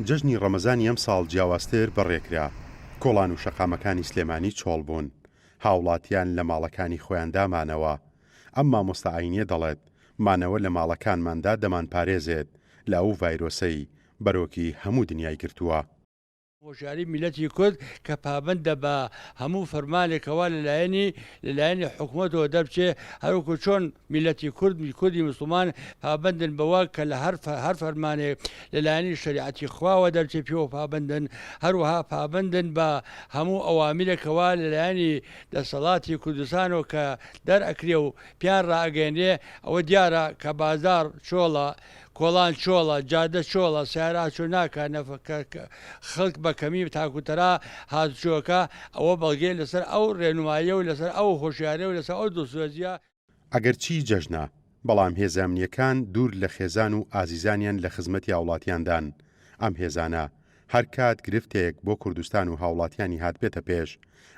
جەژنی ڕەمەزانی ئەمساڵ جیاوازتر بەڕێکرا، کۆڵان و شەقامەکانی سلێمانی چۆڵ بوون، هاوڵاتیان لە ماڵەکانی خۆیاندا مانەوە. ئەم مامۆستا ئاینیە دەڵێت، مانەوە لە ماڵەکانماندا دەمانپارێزێت لە ئەو ڤایرۆسەی بەرۆکی هەموو دنیای گرتووە. هۆشیاری میللەتی کورد کە پابەندە بە هەموو فەرمانێکەوە لە لایەنی لە لایەنی حکومەتەوە دەربچێ هەروەکو چۆن میللەتی کورد کوردی موسڵمان پابەندن بەوە کە لە هەر هەر فەرمانێک لە لایەنی شەریعەتی خواوە دەرچێ پێوە پابەندن هەروەها پابەندن بە هەموو ئەوامیرێکەوە لە لایەنی دەسەڵاتی کوردستانەوە کە دەرئەکرێ و پێیان ڕائەگەیەنرێ ئەوە دیارە کە بازاڕ چۆڵە کۆڵان چۆڵە، جادە چۆڵە، سەیارە هاتوچۆ ناکا، خەڵک بە کەمی تاکوتەرا هاتوچۆکە، ئەوە بەڵگەیە لەسەر ئەو ڕێنماییە و لەسەر ئەو هۆشیاریە و لەسەر ئەو دڵسۆزییە. ئەگەرچی جەژنە، بەڵام هێزە ئەمنییەکان دوور لە خێزان و ئازیزانیان لە خزمەتی هاوڵاتیاندان، ئەم هێزانە هەر کات گرفتێک بۆ کوردستان و هاوڵاتیانی هاتبێتە پێش،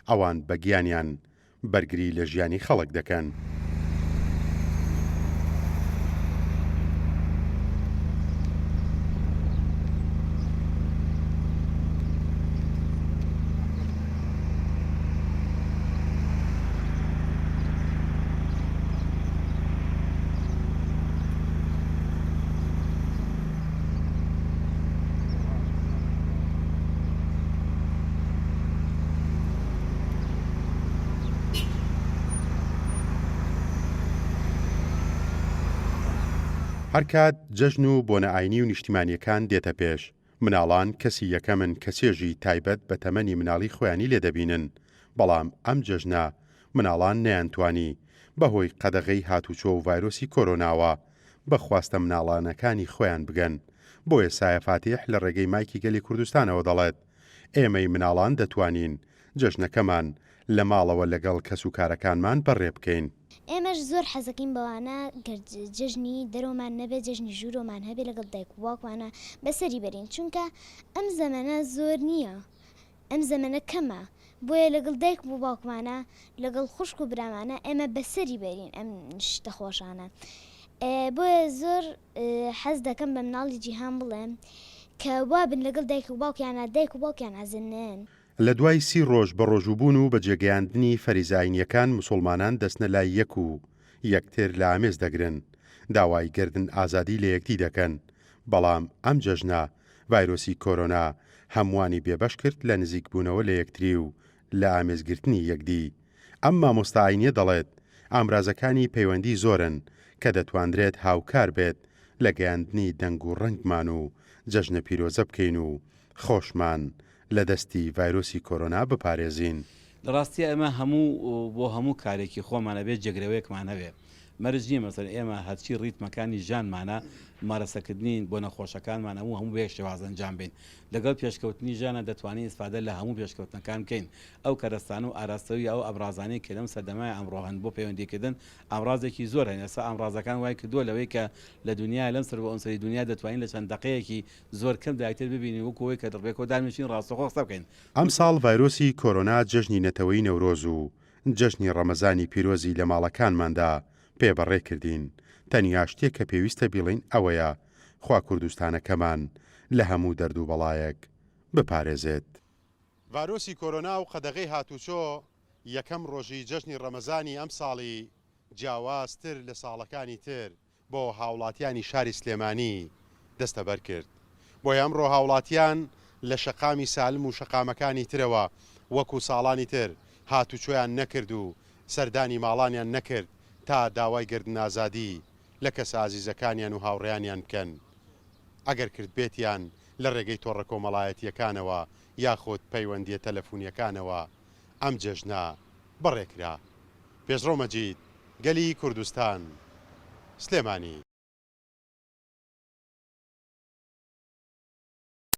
ئەوان بە گیانیان بەرگری لە ژیانی خەڵک دەکەن. هەرکات جەژن و بۆنە ئاینی و نیشتیمانیەکان دێتە پێش، مناڵان کەسی یەکەمن کە چێژی تایبەت بە تەمەنی مناڵی خۆیانی لێ دەبینن، بەڵام ئەم جەژنە مناڵان نەیانتوانی بەهۆی قەدەغەی هاتوچۆ و ڤایرۆسی کۆرۆناوە بە خواستە مناڵانەکانی خۆیان بگەن، بۆیە سایە فاتیح لە ڕێگەی مایکی گەلی کوردستانەوە دەڵێت، ئێمەی مناڵان دەتوانین جەژنەکەمان لە ماڵەوە لەگەڵ کەسوکارەکانمان بەڕێ بکەین. ئێمەش زۆر حەزەکەین بەوانە گەر جەژنی دەرەوەمان نەبێت جەژنی ژوورەوەمان هەبێت لەگەڵ دایک و باوکمانا بەسەری بەرین چونکە ئەم زەمەنە زۆر نییە ئەم زەمەنە کەمە بۆیە لەگەڵ دایک و باوکمانا لەگەڵ خوشک و برامانە ئێمە بەسەری بەرین ئەم شتە خۆشانە بۆیە زۆر حەز دەکەم بە مناڵی جیهان بڵێم کە وابن لەگەڵ دایک و باوکیانە دایک و باوکیان عەزن نەیەن. لە دوای سی ڕۆژ بەڕۆژووبوون و بەجێگەیاندنی فەریزە ئاینییەکان موسوڵمانان دەچنە لای یەک و یەکتر لە ئامێز دەگرن، داوای گەردن ئازادی لە یەکدی دەکەن، بەڵام ئەم جەژنە ڤایرۆسی کۆرۆنا هەمووانی بێبەش کرد لە نزیکبوونەوە لە یەکتری و لە ئامێزگرتنی یەکدی. ئەم مامۆستا ئاینییە دەڵێت، ئامرازەکانی پەیوەندی زۆرن کە دەتوانرێت هاوکار بێت لە گەیاندنی دەنگ و ڕەنگمان و جەژنە پیرۆزە بکەین و خۆشمان لە دەستی ڤایرۆسی کۆرۆنا بپارێزین. لە ڕاستیا ئێمە هەموو بۆ هەموو کارێکی خۆمان ئەبێ جێگرەوەیەکمان هەبێ. مەرج نییە مەسەلەن ئێمە هەرچی ڕیتمەکانی ژیانمانە ممارەسەکردنی بۆ نەخۆشەکانمان هەموو هەموو بە یەک شێواز ئەنجام بەین. لەگەڵ پێشکەوتنی ژیانا دەتوانین ئیسفادە لە هەموو پێشکەوتنەکان بکەین. ئەو کەرەستانە و ئاراستە و یا ئەو ئامرازانەی کە لەم سەردەمایە ئەمڕۆ هەن بۆ پەیوەندیکردن ئامرازێکی زۆر هەن. ئێستا ئامرازەکان وای کردووە لەوەی کە لە دونیا لەم سەر بۆ ئەم سەری دونیا دەتوانین لە چەند دەقەیەکی زۆر کەم دا یەکتر ببینین وەکو ئەوەی کە ڕێکەوە دانیشین ڕاستەوخۆ قسە بکەین. ئەمساڵ ڤایرۆسی کۆرۆنا جەژنی نەتەوەیی نەورۆز و جەژنی ڕەمەزانی پیرۆزی لە ماڵەکانماندا پێ بەڕێ کردین، تەنیا شتێک کە پێویستە بیڵێین ئەوەیە خوا کوردستانەکەمان لە هەموو دەرد و بەڵایەک بپارێزێت. ڤایرۆسی کۆرۆنا و قەدەغەی هاتوچۆ یەکەم ڕۆژی جەژنی ڕەمەزانی ئەمساڵی جیاوازتر لە ساڵەکانی تر بۆ هاوڵاتیانی شاری سلێمانی دەستەبەر کرد، بۆیە ئەمڕۆ هاوڵاتیان لە شەقامی سالم و شەقامەکانی ترەوە وەکو ساڵانی تر هاتوچۆیان نەکرد و سەردانی ماڵانیان نەکرد تا داوای گەردنئازادی لە کەسە ئازیزەکانیان و هاوڕێیانیان بکەن ئەگەر کردبێتیان لە ڕێگەی تۆڕە کۆمەڵایەتییەکانەوە یاخود پەیوەندییە تەلەفونییەکانەوە ئەم جەژنە بەڕێکرا. پێشڕەو مەجید، گەلی کوردستان، سلێمانی.